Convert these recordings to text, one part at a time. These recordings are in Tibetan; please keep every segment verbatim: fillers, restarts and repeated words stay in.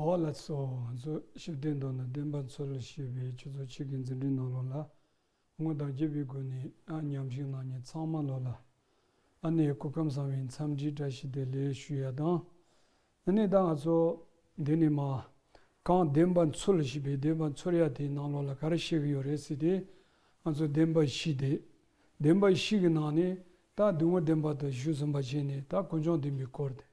འོ་ལགས་སོ། ང་ཚོ་ཞི་བདེའི་མདོ་ནི་བདེན་པ་འཚོལ་ཞེས་པའི་ཆུ་ཚོད་གཅིག་གི་འཛིན་གྲྭའི་ནང་ལོགས་ལ་ངོ་དང་རྒྱུ་བའི་སྒོ་ནས་ཨ་མཉམ་ཞུགས་གནང་མཁན་ཚང་མ་ལོ་ལ་ཨ་ནེ་སྐུ་ཁམས་བཟང་བའི་འཚམས་འདྲིའི་བཀྲ་ཤིས་བདེ་ལེགས་ཞུ་ཡ་དང་། ཨ་ནེ་ད་ང་ཚོ་འདི་ནས་མ་གང་བདེན་པ་འཚོལ་ཞེས་པའི་བདེན་པ་འཚོལ་ཡ་དེའི་ནང་ལོགས་ལ་ག་རེ་བཤད་ཀྱི་ཡོད་རེད་ཟེར་ཏེ། ང་ཚོ་བདེན་པ་བཞི་དེ། བདེན་པ་བཞི་གི་ནང་ནས་ད་སྡུག་བསྔལ་བདེན་པ་དེ་ཞུས་ཟིན་པ་བྱས་ནས་ད་ཀུན་འབྱུང་བདེན་པའི་སྐོར་དེ།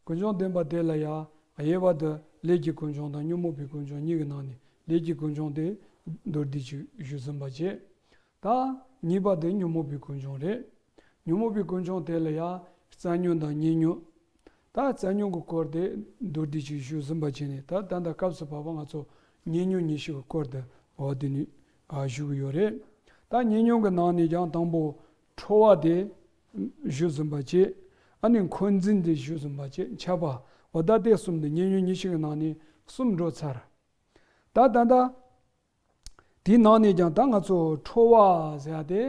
ཀུན་འབྱུང་བདེན་པ་དེ་ལ་ཡང་དབྱེ་བ་དེ་ལས་ཀྱི་ཀུན་འབྱུང་དང་ཉོན་མོངས་པའི་ཀུན་འབྱུང་གཉིས་ཀྱི་ནང་ནས་ལས་ཀྱི་ཀུན་འབྱུང་དེ་མདོར་བསྡུས་ཅིག་ཞུས་ཟིན་པ་བྱས། ད་གཉིས་པ་དེ་ཉོན་མོངས་པའི་ཀུན་འབྱུང་རེད། ཉོན་མོངས་པའི་ཀུན་འབྱུང་དེ་ལ་ཡང་རྩ་ཉོན་དང་ཉེ་ཉོན། ད་རྩ་ཉོན་གྱི་སྐོར་དེ་མདོར་བསྡུས་ཅིག་ཞུས་ཟིན་པ་བྱས་ནས། ད་ད་ལྟ་སྐབས་སུ་བབ་པ་ང་ཚོ་ཉེ་ཉོན་ཉེར་བཞི་གི་སྐོར་དེ་འོ་དེ་ནས་ཨ་ཞུ་གི་ཡོད་རེད། ད་ཉེ་ཉོན་གྱི་ནང་ནས་ཀྱང་དང་པོ་ཁྲོ་བ་དེ་ཞུས་ཟིན་པ་བྱས། ཨ་ནི་འཁོན་འཛིན་དེ་ཞུས་ཟིན་པ་བྱས། འཆབ་པ། འོ་ད་དེ་གསུམ་དེ་ཉེ་ཉོན་ཉེར་བཞི་གི་ནང་ནས་གསུམ་འགྲོ་ཚར། ད་ད་ད། དེའི་ནང་ནས་ཀྱང་ད་ང་ཚོ་ཁྲོ་བ་ཟེར་ཡ་དེ་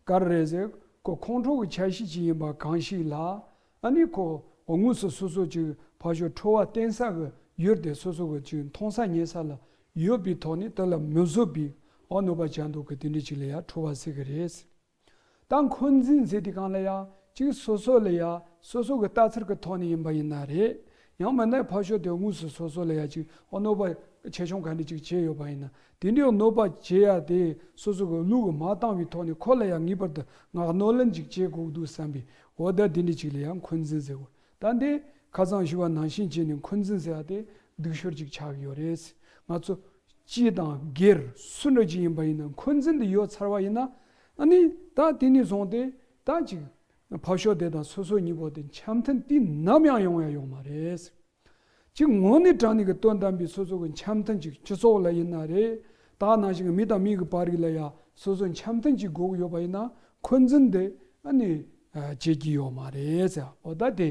ག་རེ་རེད་ཟེར། ཁོ་ཁོང་ཁྲོ་གི་ཆ་ཤས་ཅིག་ཡིན་པ་གང་ཞིག་ལ། ཨ་ནི་ཁོ་དངོས་སུ་སོ་སོ་ཅིག་ཕར་ཞོག་ཁྲོ་བ་བསྟེན་ས་གི་ཡུལ་དེ་སོ་སོ་གི་ཅིག་མཐོང་ས་རྙེད་ས་ལ་ཡོད་པའི་ཐོག་ནས་དེ་ལ་མི་བཟོད་པའི་འོ་གནོད་པ་བྱ་འདུག་གི། དེ་འདྲ་ཅིག་ལ་ཡ་ཁྲོ་བ་ཟེར་གི་རེད། ད་འཁོན་འཛིན་ཟེར་དུས་སྒང་ལ་ཡ་གཅིག་སོ་སོ་ལ་ཡ་སོ་སོ་གི་ལྟ་ཚུལ་གི་ཐོག་ནས་ཡིན་པ་ཡིན་ན་རེད། ཡང་མིན་ན་ཕར་ཕྱོགས་དེ་དངོས་སུ་སོ་སོ་ལ་ཡ་གཅིག་འོ་གནོད་པ་ཆེ་ཆུང་ག་འདྲ་ཅིག་བྱས་ཡོད་པ་ཡིན་ན། དེ་འདྲའི་གནོད་པ་བྱེད་ཡ་དེ་སོ་སོ་གི་ལུས་གི་མ་བཏང་བའི་ཐོག་ནས་ཁོ་ལ་ཡ་ངེས་པར་དུ་ང་གནོད་ལན་ཅིག་བྱེད་དགོས་འདུག་བསམ་པའི་འོ་ད་དེ་འདྲ་ཅིག་ལ་ཡ་འཁོན་འཛིན་ཟེར་གོ། ད་འདི་ཁ་སང་ཞུས་པ་ནང་བཞིན་བྱས་ནས་འཁོན་འཛིན་ཟེར་ཡ་དེ་སྡུག་ཤོས་ཅིག་ཆགས་ཀྱི་ཡོད་རེད། ང་ཚོ་སྤྱི་དང་སྒེར་སུ་འདྲ་ཅིག་ཡིན་པ་ཡིན་ན་འཁོན་འཛིན་དེ་ཡོད་ཚར་བ་ཡིན་ན། ཨ་ནི་ད་དེ་ནས་བཟུང་སྟེ་ད་ཅིག་ཕར་ཕྱོགས་དེ་དང་སོ་སོ་གཉིས་པོ་དེ་འཆམ་མཐུན་དུས་ནམ་ཡང་ཡོང་ཡ་ཡོད་མ་རེད། ཅིག་ངོ་ནས་དྲང་ནས་ཀྱི་དོན་དམ་པའི་སོ་སོ་གི་འཆམ་མཐུན་ཅིག་སྤྱི་ཚོགས་ལ་ཡིན་ན་རེད། ད་ནང་བཞིན་གྱི་མི་དང་མི་གི་བར་རིགས་ལ་ཡ་སོ་སོ་འཆམ་མཐུན་ཅིག་དགོས་ཀྱི་ཡོད་པ་ཡིན་ན་འཁོན་འཛིན་དེ་ཨ་ནི་བྱེད་ཀྱི་ཡོད་མ་རེད་ཟེར། འོ་ད་དེ་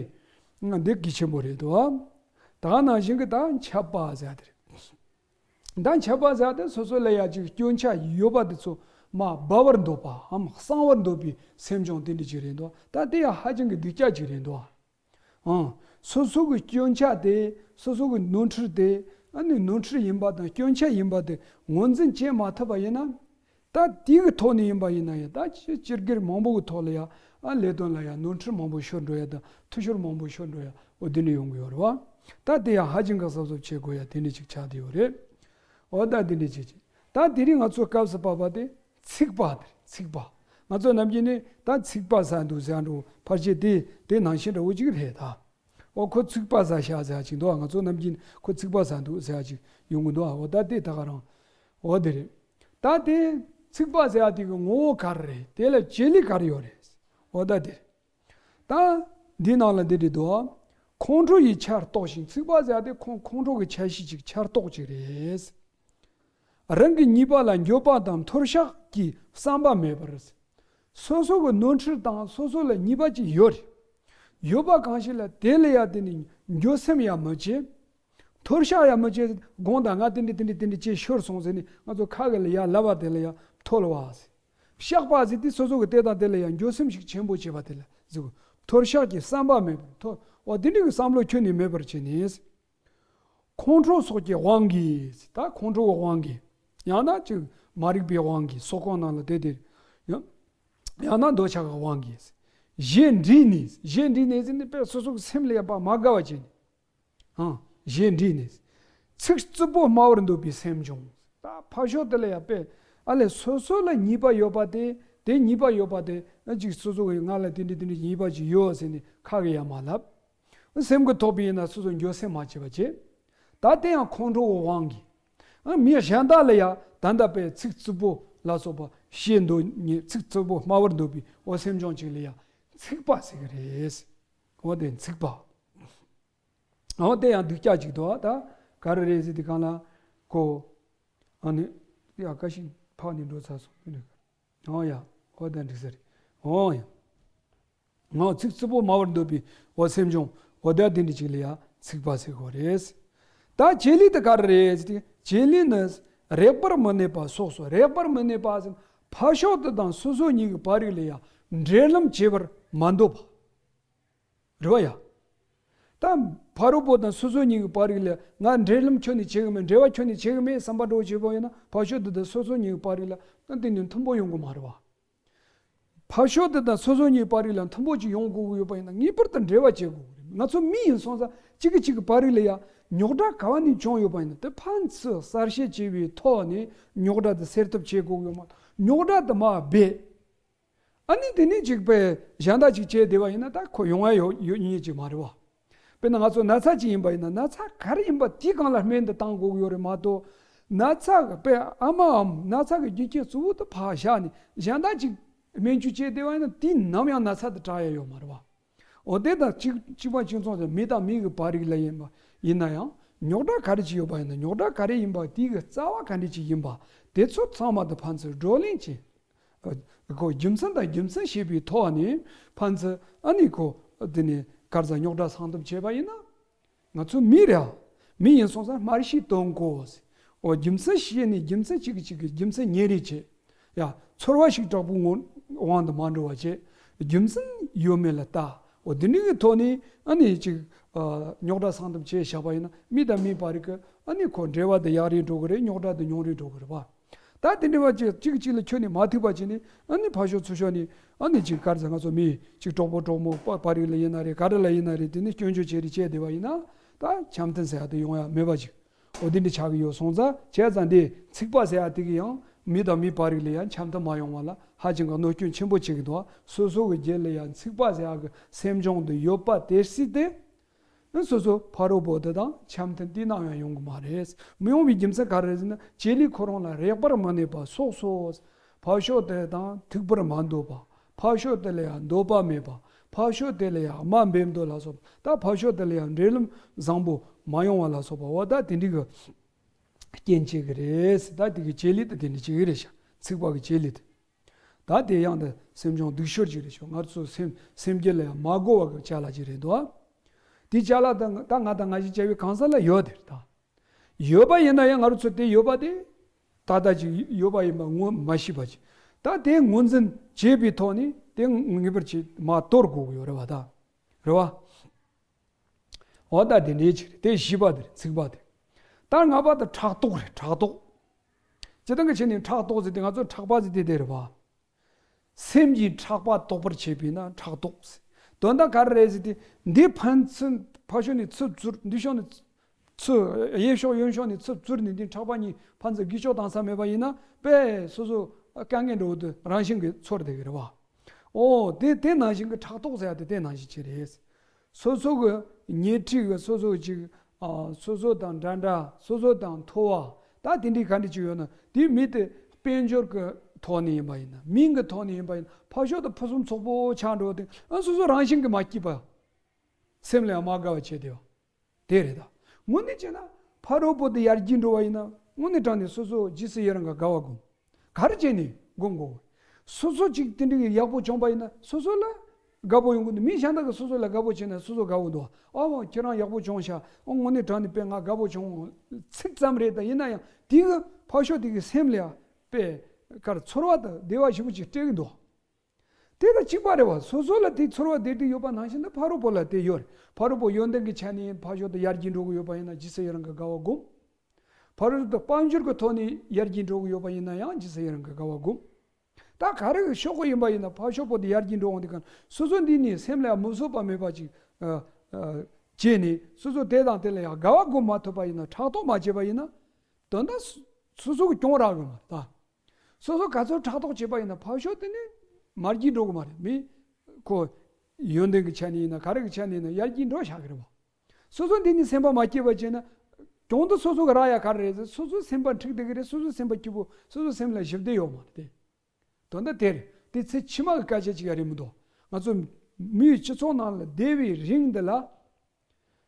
འདི་གལ་ཆེན་པོ་རེད་དོ། ད་ནང་བཞིན་གྱི་ད་འཆབ་པ་ཟེར་དེ་རེད། ད་འཆབ་པ་ཟེར་དེ་སོ་སོ་ལ་ཡ་ཅིག་སྐྱོན་ཆ་ཡོད་པ་དེ་ཚོ་མར་སྦ་བར་འདོད་པའམ་གསང་བར་འདོད་པའི་སེམས་བྱུང་དེ་འདྲ་ཅིག་རེད་འདུག་ད་དེ་ཡང་ཧ་ཅང་གི་སྡུག་ཅག་ཅིག་རེད་འདུག་ཨང་། སོ་སོ་གི་སྐྱོན་ཆ་དེ། སོ་སོ་གི་ནོར་འཁྲུལ་དེ། ཨ་ནི་ནོར་འཁྲུལ་ཡིན་པ་དང་སྐྱོན་ཆ་ཡིན་པ་དེ་ངོས་འཛིན་བྱེད་མ་ཐུབ་པ་ཡིན་ན། ད་དེ་གི་ཐོག་ནས་ཡིན་པ་ཡིན་ན་ཡང་ད་སྤྱི་སྤྱི་སྒེར་མང་པོ་གི་ཐོག་ལ་ཡང་ཨ་ལས་དོན་ལ་ཡང་ནོར་འཁྲུལ་མང་པོ་ཤོར་འགྲོ་ཡ་དང་འཐུས་ཤོར་མང་པོ་ཤོར་འགྲོ་ཡ་འོ་དེ་འདྲ་ཡོང་གི་ཡོད་རེད་བ། ད་དེ་ཡང་ཧ་ཅང་གི་གཟབ་གཟབ་བྱེད་དགོས་ཡ་དེ་འདྲ་ཅིག་ཆགས་བསྡད་ཡོད་རེད། འོ་ད་དེ་འདྲ་ཅིག་ཅིག་ད་དེ་རིང་ང་ཚོའི་སྐབས་སུ་བབས་པ་དེ་ཚིག་པ་དེ་རེད། ཚིག་པ། ང་ཚོ་ནམ་རྒྱུན་ནས་ད་ཚིག་པ་ཟ་འདུག་ཟེར་འགྲོ་ཕལ་ཆེར་དེ་དེ་ནང་བཞིན་འདྲ་བོ་ཅིག་རེད་ད། འོ་ཁོ་ཚིག་པ་ཟ་ཤག་ཟེར་ཅིག་འདུག་ང་ཚོ་ནམ་རྒྱུན་ཁོ་ཚིག་པ་ཟ་འདུག་ཟེར་ཅིག་ཡོང་གི་འདུག་འོ་ད་དེ་ད་ག་རང་། འོ་དེ་རེད། ད་དེ་ཚིག་པ་ཟེར་ཡ་དེ་གི་ངོ་བོ་ག་རེ་རེད། དེ་ལ་བྱེད་ལས་ག་རེ་ཡོད་རེད། འོ་ད་དེ་རེད། ད་འདི་ནང་ལ་འདི་རེད་འདུག་ཁོང་ཁྲོ་ཡི་ཆར་གཏོགས་ཤིང་། ཚིག་པ་ཟེར་ཡ་དེ་ཁོང་ཁོང་ཁྲོ་གི་ཆ་ཤས་ཅིག་ཆར་གཏོགས་ཅིག་རེད། རང་གི་ཉེས་པ་ལ་འགྱོད་པ་དང་འཐོར་ཤགས་ཀྱི་བསམ་པ་མེད་པར། སོ་སོ་གི་ནོར་འཁྲུལ་དང་སོ་སོ་ལ་ཉེས་པ་ཅིག་ཡོད་རེད། ཡོད་པ་གང་ཞིག་ལ་དེ་ལ་ཡ་དེ་ནི་འགྱོད་སེམས་ཡང་མི་བྱེད། འཐོར་ཤགས་ཡང་མི་བྱེད། དགོངས་དག་ང་དེ་འདྲ་དེ་འདྲ་དེ་འདྲ་བྱས་ཤོར་སོང་ཟེར་ནས་ང་ཚོ་ཁ་གི་ལ་ཡ་ལབ་པ་དེ་ལ་ཡ་འཐོར་བ་ཟེར། བཤགས་པ་ཟེར་དུས་སོ་སོ་གི་དེ་དང་དེ་ལ་ཡ་འགྱོད་སེམས་ཤིག་ཆེན་པོ་བྱེད་པ་དེ་ལ་ཟེར་གོ། འཐོར་ཤགས་ཀྱི་བསམ་པ་མེད་པར་འཐོར། འོ་དེ་འདྲ་གི་བསམ་བློ་ཁྱོན་ནས་མེད་པར་བྱས་ནས། ཁོང་ཁྲོ་སོགས་ཀྱི་དབང་གིས། ད་ཁོང་ཁྲོ་གི་དབང་གིས། ཡང་ན་ཅིག་མ་རིག་པའི་དབང་གིས་སོག་པོ་ནང་ལ་བསྡད་དེ། ཡང་ཡང་ན་འདོད་ཆགས་ཀྱི་དབང་གིས། ཞེ་འདྲིས་ནས། ཞེ་འདྲིས་ནས་ཟེར་ནས་དཔེ་སོ་སོ་གི་སེམས་ལ་ཡང་དཔའ་མ་དགའ་བ་བྱས་ནས། ཧང་། ཞེ་འདྲིས་ནས། ཚིག་རྩུབ་པོ་སྨྲ་བར་འདོད་པའི་སེམས་བྱུང་། ད་ཕར་ཕྱོགས་དེ་ལ་ཡང་དཔེ་ཨ་ལས་སོ་སོ་ལ་ཉེས་པ་ཡོད་པ་དེ། དེ་ཉེས་པ་ཡོད་པ་དེ་ཅིག་སོ་སོ་གི་ང་ལ་དེ་འདྲ་དེ་འདྲ་ཉེས་པ་ཅིག་ཡོད་ཟེར་ནས་ཁ་གི་ཡང་མ་ལབ། སེམས་ཀྱི་ཐོག་པའི་ཡིན་ན་སོ་སོ་འགྱོད་སེམས་མ་བྱེད་པ་བྱེད། ད་དེ་ཡང་ཁོང་ཁྲོ་བོ་དབང་གིས། ཨ་མི་གཞན་དག་ལ་ཡང་ད་ལྟ་པའི་ཚིག་རྩུབ་པོ་ལ་སོགས་པ་བཤད་འདོད་ཉེ། ཚིག་རྩུབ་པོ་སྨྲ་བར་འདོད་པའི་འོ་སེམས་བྱུང་ཅིག་ལ་ཡང་ཚིག་པ་ཟེར་གི་རེད། འོ་དེ་ཚིག་པ། འོ་དེ་ཡང་སྡུག་ཅག་ཅིག་འདུག་ད་ག་རེ་རེད་ཟེར་དུས་སྒང་ལ་ཁོ། ཨ་ནི་ཡ་ཀ་ཤིང་ཕག་ནི་འགྲོ་ཚར་སོང་། འོ་ཡ། འོ་དེ་འགྲིག་ས་རེད། འོ་ཡ། ངའོ་ཚིག་རྩུབ་པོ་སྨྲ་བར་འདོད་པའི་འོ་སེམས་བྱུང་། འོ་དེ་དེ་འདྲ་ཅིག་ལ་ཡང་ཚིག་པ་ཟེར་གོ་རེད། ད་བྱེད་ལས་དེ་ག་རེ་རེད་ཟེར་དུས། བྱེད་ལས་ནི་རེག་པར་མི་ནུས་པ་སོགས་སོ། རེག་པར་མི་ནུས་པ་ཟེར་ན་ཕར་ཕྱོགས་དེ་དང་སོ་སོ་གཉིས་ཀྱི་བར་རིགས་ལ་ཡང་འབྲེལ་ལམ་བྱེད་པར་མ་འདོད་པ། རེད་བ་ཡ། ད་ཕ་རོལ་པོ་དང་སོ་སོ་གཉིས་ཀྱི་བར་རིགས་ལ་ང་འབྲེལ་ལམ་ཁྱོན་ནས་བྱེད་གི་མེད། འབྲེལ་བ་ཁྱོན་ནས་བྱེད་གི་མེད་བསམ་པ་འདྲ་བོ་བྱེད་པ་ཡིན་ན། ཕར་ཕྱོགས་དེ་དང་སོ་སོ་གཉིས་ཀྱི་བར་རིགས་ལ་ད་དེ་ནི་མཐུན་པོ་ཡོང་གི་མ་རེད་བ། ཕར་ཕྱོགས་དེ་དང་སོ་སོ་གཉིས་བར་རིགས་ལ་མཐུན་པོ་ཅིག་ཡོང་དགོས་ཀྱི་ཡོད་པ་ཡིན་ན། ངེས་པར་དུ་འབྲེལ་བ་བྱེད་དགོས་ཀྱི་རེད། ང་ཚོ་མི་ཡིན་སོང་ཙང་གཅིག་གིས་གཅིག་གི་བར་རིགས་ལ་ཡང་རྙོག་དྲ་ག་བ་ནས་བྱུང་ཡོད་པ་ཡིན་ན། དེ་ཕན་ཚུན་གསལ་བཤད་བྱས་པའི་ཐོག་ནས་རྙོག་དྲ་དེ་སེལ་ཐབས་བྱེད་དགོས་ཀྱི་ཡོད་མ་གཏོགས། རྙོག་དྲ་དེ་མར་སྦས། ཨ་ནི་དེ་ནས་ཅིག་པའི་གཞན་དག་ཅིག་བྱས་བསྡད་པ་ཡིན་ན། ད་ཁོ་ཡོང་ཡ་ཡོད་ཡོད་ཉེན་ཅིག་མ་རེད་བ། དཔེར་ན་ང་ཚོ་ན་ཚ་ཅིག་ཡིན་པ་ཡིན་ན། ན་ཚ་ག་རེ་ཡིན་པ་དེའི་སྒང་ལ་སྨན་དེ་བཏང་དགོས་ཀྱི་ཡོད་རེད་མ་གཏོགས། ན་ཚ་གི་དཔེ་ཨ་མའམ་ན་ཚ་གི་རྒྱུ་རྐྱེན་གཙོ་བོ་དེ་ཕར་བཞག་ནས་གཞན་དག་ཅིག་སྨན་བཅོས་བྱས་བསྡད་པ་ཡིན་ན། དེས་ནམ་ཡང་ན་ཚ་དེ་དྲག་ཡ་ཡོད་མ་རེད་བ། འོ་དེ་དང་གཅིག་གཅིག་པ་གཅིག་མཚུངས་ཀྱི་མི་དང་མི་གི་བར་རིགས་ལ་ཡིན་པ་ཡིན་ན་ཡང་རྙོག་དྲ་ག་རེ་ཅིག་ཡོད་པ་ཡིན་ན། རྙོག་དྲ་ག་རེ་ཡིན་པ་དེ་གི་རྩ་བ་ག་འདྲ་ཅིག་ཡིན་པ་དེ་ཚོ་ཚང་མ་དེ་ཕན་ཚུན་བགྲོ་གླེང་བྱས། ཨ་ཁོ་རྒྱུ་མཚན་དང་རྒྱུ་མཚན་ཤེས་པའི་ཐོག་ནས་ཕན་ཚུན་ཨ་ནི་ཁོ་དེ་ནས་ག་རེ་ཟ། རྙོག་དྲ་སེལ་ཐབས་བྱས་པ་ཡིན་ན། ང་ཚོ་མི་རེད་ཨ། མི་ཡིན་སོང་ཙང་སྨྲ་ཤེས་དོན་གོ། འོ་རྒྱུ་མཚན་ཤེས་ནས་རྒྱུ་མཚན་གཅིག་གིས་གཅིག་གི་རྒྱུ་མཚན་ཉེ་རེ་བྱེད་ཡ། ཚོར་བ་ཞིག་དྲག་པོ་ངོ་དབང་དུ་མ་འགྲོ་བ་བྱེད། རྒྱུ་མཚན་ཡོད་མེད་ལ་ལྟ། འོ་དེ་འདྲ་གི་ཐོག་ནས་ཨ་ནི་ཅིག་ཨ་རྙོག་དྲ་སེལ་ཐབས་བྱས་བཞག་པ་ཡིན་ན། མི་དང་མི་བར་གྱི་ཨ་ནི་ཁོ་འབྲེལ་བ་དེ་ཡག་རེ་འགྲོ་གི་རེད། རྙོག་དྲ་དེ་ཉུང་རེ་འགྲོ་གི་རེད་པ། ད་དེ་འདྲ་བ་ཅིག་གཅིག་གཅིག་ལ་ཁྱོན་ནས་མ་ཐུག་པ་བྱས་ནས། ཨ་ནི་ཕར་ཕྱོགས་ཚུར་ཕྱོགས་ནས་ཨ་ནི་ཅིག་ག་རེ་ཟ། ང་ཚོ་མི་ཅིག་གྲོགས་པོ་གྲོགས་མོ་པ་བར་རིགས་ལ་ཡིན་ན་རེད། ག་རེ་ལ་ཡིན་ན་རེད། དེ་ནས་སྐྱོན་བརྗོད་བྱས་རེ་བྱས་བསྡད་པ་ཡིན་ན། ད་འཆམ་མཐུན་ཟེར་ཡ་དེ་ཡོང་ཡ་མེད་པ་ཅིག་འོ་དེ་འདྲ་ཆགས་ཀྱི་ཡོད་སོང་ཙང་། བྱས་ཙང་འདི་ཚིག་པ་ཟེར་ཡ་དེ་གིས་ཡང་མི་དང་མི་བར་རིགས་ལ་ཡང་འཆམ་མཐུན་མ་ཡོང་བ་ལ་ཧ་ཅང་གི་གནོད་སྐྱོན་ཆེན་པོ་བྱེད་ཀྱི་འདུག་སོ་སོ་གི་རྒྱུད་ལ་ཡང་ཚིག་པ་ཟེར་ཡ་གི་སེམས་བྱུང་དེ་ཡོད་པ་དེ་སྲིད་དེ། སོ་སོ་ཕ་རོལ་པོ་དེ་དང་འཆམ་མཐུན་དེ་ནམ་ཡང་ཡོང་གི་མ་རེད། མི་ཡོང་བའི་རྒྱུ་མཚན་ག་རེ་རེད་ཟེར་ན། བྱེད་ལས་ཁོ་རང་ལ་རེག་པར་མི་ནུས་པ་སོགས་སོ། ཕར་ཕྱོགས་དེ་དང་ཐུག་པར་མ་འདོད་པ། ཕར་ཕྱོགས་དེ་ལ་ཡང་འདོད་པ་མེད་པ། ཕར་ཕྱོགས་དེ་ལ་ཡང་དམའ་འབེབས་འདོད་ལ་སོགས་པ། ད་ཕར་ཕྱོགས་དེ་ལ་ཡང་འབྲེལ་ལམ་བཟང་པོ་མ་ཡོང་བ་ལ་སོགས་པ། འོ་ད་དེ་འདྲ་གི་རྐྱེན་བྱེད་ཀྱི་རེད། ད་དེ་གི་བྱེད་ལས་དེ་དེ་འདྲ་བྱེད་ཀྱི་རེད་ཤག་ཚིག་པ་གི་བྱེད་ལས་དེ། ད་དེ་ཡང་དེ་སེམས་བྱུང་སྡུག་ཤོས་ཅིག་རེད་ཤག་ང་ཚོ་སེམས་སེམས་རྒྱུད་ལ་ཡང་མ་གོ་བ་གི་ཅ་ལག་ཅིག་རེད་འདུག་དེ་ཅ་ལག་དེ་ད་ང་དང་ང་ཞིག་བྱ་བའི་གང་ཟག་ལ་ཡོད་དེ་རེད། ད་ཡོད་པ་ཡིན་ན་ཡང་ང་རང་ཚོ་དེ་ཡོད་པ་དེ་ད་ལྟ་ཅིག་ཡོད་པ་ཡིན་པ་ངོ་མ་ཤེས་པ་ཅིག་ད་དེ་ངོས་འཛིན་བྱས་པའི་ཐོག་ནས་དེ་ངེས་པར་ཅིག་མར་གཏོར་དགོས་ཀྱི་ཡོད་རེད་བ། ད་རེད་བ། འོ་ད་དེ་འདྲའི་ཅིག་རེད། དེ་བཞི་པ་དེ་རེད། ཚིག་པ་དེ། ད་ལྔ་པ་དེ་ཕྲག་དོག་རེད། ཕྲག་དོག་སྤྱིར་བཏང་གི་ཆ་ནས་ཕྲག་དོག་ཟེར་དེ་ང་ཚོ་ཕྲག་པ་ཟེར་དེ་དེ་རེད་བ། སེམས་ཀྱིས་ཕྲག་པ་དོག་པར་བྱེད་པས་ན་ཕྲག་དོག་ཟེར། དོན་དག་ག་རེ་རེད་ཟེར་དུས། འདི་ཕན་ཚུན་ཕར་ཕྱོགས་ནས་ཚུར་བཙུར། འདི་ཕྱོགས་ནས་ཚུར། གཡས་ཕྱོགས་གཡོན་ཕྱོགས་ནས་ཚུར་བཙུར་ནས། འདི་ཕྲག་པ་གཉིས་ཕན་ཚུན་འགུལ་སྐྱོད་བཏང་ས་མེད་པ་ཡིན་ན། དཔེ་སོ་སོ་དཀའ་ངལ་འདྲ་བོ་དེ་རང་བཞིན་གྱིས་ཚོར་བསྡད་ཀྱི་རེད་བ། ཨོ་དེ་དེ་ནང་བཞིན་གྱི་ཕྲག་དོག་ཟེར་ཡ་དེ་དེ་ནང་བཞིན་ཅིག་རེད། སོ་སོ་གི་ཉེ་འཁྲིས་ཀྱི་སོ་སོ་ཅིག་ཨ་སོ་སོ་དང་འདྲ་འདྲ། སོ་སོ་དང་མཐོ་བ། ད་དེ་འདྲའི་ག་འདྲ་ཅིག་ཡོད་ན། དེ་མི་དེ་དཔལ་འབྱོར་གྱི་ཐོག་ནས་ཡིན་པ་ཡིན་ན། མིང་གི་ཐོག་ནས་ཡིན་པ་ཡིན་ན། ཕར་ཕྱོགས་དེ་ཕུན་སུམ་ཚོགས་པོ་ཆགས་འགྲོ་བ་དེ། ཨ་སོ་སོ་རང་བཞིན་གྱིས་མ་སྐྱིད་པ། སེམས་ལ་ཡང་མ་དགའ་བ་བྱས་བསྡད་པ་དེ་རེད། ད་དངོས་གནས་བྱས་ན་ཕ་རོལ་པོ་དེ་ཡར་རྒྱས་འགྲོ་བ་ཡིན་ན། དངོས་གནས་དྲང་གནས་སོ་སོ་རྗེས་སུ་ཡི་རང་གི་དགའ་བ་སྒོམ། ག་རེ་བྱས་ནས་སྒོམ་དགོས། སོ་སོ་གཅིག་དེ་འདྲ་གི་ཡག་པོ་བྱུང་བ་ཡིན་ན་སོ་སོ་ལ་དགའ་པོ་ཡོང་གི་འདུག་མི་གཞན་དག་གིས་སོ་སོ་ལ་དགའ་པོ་བྱས་ན་སོ་སོ་དགའ་པོ་འདུག་ཨ་ཁྱེད་རང་ཡག་པོ་བྱུང་ཤག་ཨ་དངོས་གནས་དྲང་གནས་དཔེ་ང་དགའ་པོ་བྱུང་། ཚིག་ཙམ་རེད། ད་ཡིན་ན་ཡང་དེ་གི་ཕར་ཕྱོགས་དེ་གི་སེམས་ལ་ཡང་དཔེ་གར་ཚོར་བ་དང་བདེ་བ་ཞེ་པོ་ཅིག་སྤྲད་ཀྱི་འདུག་དེ་དང་གཅིག་པ་རེད་བ། སོ་སོ་ལ་དེ་ཚོར་བ་དེ་དེ་ཡོད་པ་ནང་བཞིན་དུ་ཕ་རོལ་པོ་ལ་དེ་ཡོད་རེད། ཕ་རོལ་པོ་ཡོན་ཏན་གྱི་ཆ་ནས་ཕར་ཕྱོགས་དེ་ཡར་རྒྱས་འགྲོ་གི་ཡོད་པ་ཡིན་ན་རྗེས་སུ་ཡི་རང་གི་དགའ་བ་སྒོམ། ཕ་རོལ་དུ་དཔལ་འབྱོར་གྱི་ཐོག་ནས་ཡར་རྒྱས་འགྲོ་གི་ཡོད་པ་ཡིན་ན་ཡང་རྗེས་སུ་ཡི་རང་གི་དགའ་བ་སྒོམ། ད་ག་རེ་གི་ཕྱོགས་གི་ཡིན་པ་ཡིན་ན་ཕར་ཕྱོགས་པོ་དེ་ཡར་རྒྱས་འགྲོ་འོང་དུས་གང་སོ་སོ་འདི་ནས་སེམས་ལ་མི་བཟོད་པ་མེད་པ་ཅིག་ཨ་ཨ་བྱས་ནས། སོ་སོ་དེ་དང་དེ་ལ་ཡང་དགའ་བ་སྒོམ་མ་ཐུབ་པ་ཡིན་ན། ཕྲག་དོག་མ་བྱས་པ་ཡིན་ན། དོན་དག་སོ་སོ་གི་གྱོང་རག་གི་མ་རེད། ད་སོ་སོ་ག་ཚོད་ཕྲག་དོག་བྱས་པ་ཡིན་ན་ཕར་ཕྱོགས་དེ་ནས་མར་རྒྱས་འགྲོ་གི་མ་རེད། མི་ཁོ་ཡོན་ཏན་གྱི་ཆ་ནས་ཡིན་ན་ག་རེ་གི་ཆ་ནས་ཡིན་ན་ཡར་རྒྱས་འགྲོ་བཞག་གི་རེད་བ། སོ་སོ་འདི་ནས་སེམས་པ་མ་སྐྱིད་པ་བྱས་ན་གྱོང་དེ་སོ་སོ་གི་རག་ཡ་ག་རེ་རེད་ཟེར། སོ་སོ་སེམས་པ་འཁྲུག་བསྡད་ཀྱི་རེད། སོ་སོ་སེམས་པ་སྐྱིད་པོ། སོ་སོ་སེམས་ལ་ཞི་བདེ་ཡོད་མ་རེད་དེ། དོན་དག་དེ་རེད། དེ་ཚེ་ཕྱི་མ་གི་སྐད་ཆ་ཅིག་ཡང་རེད་མི་འདུག་ང་ཚོ་མིའི་སྤྱི་ཚོགས་ནང་ལ་བསྡད་པའི་རིང་འདི་ལ།